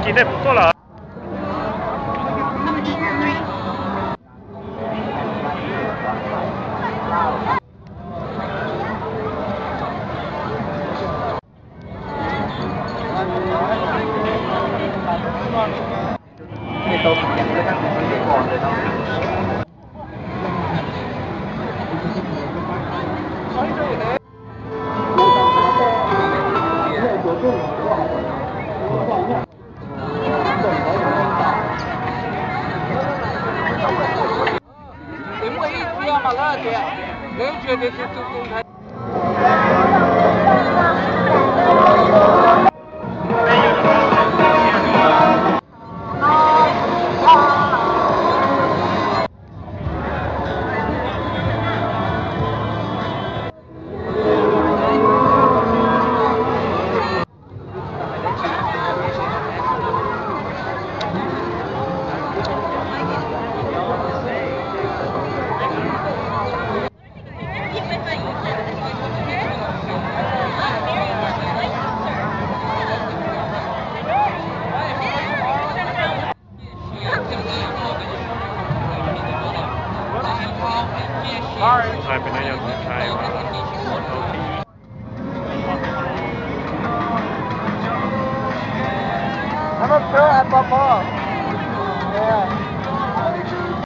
Kis nej puas tuaj lawm? Muaj ib txhia mas lawv tias, lawv ntsia tias tus tus tus ntawd. Ntxhais pem no yog tus ntxhais uas tau thib ib. Pov pov.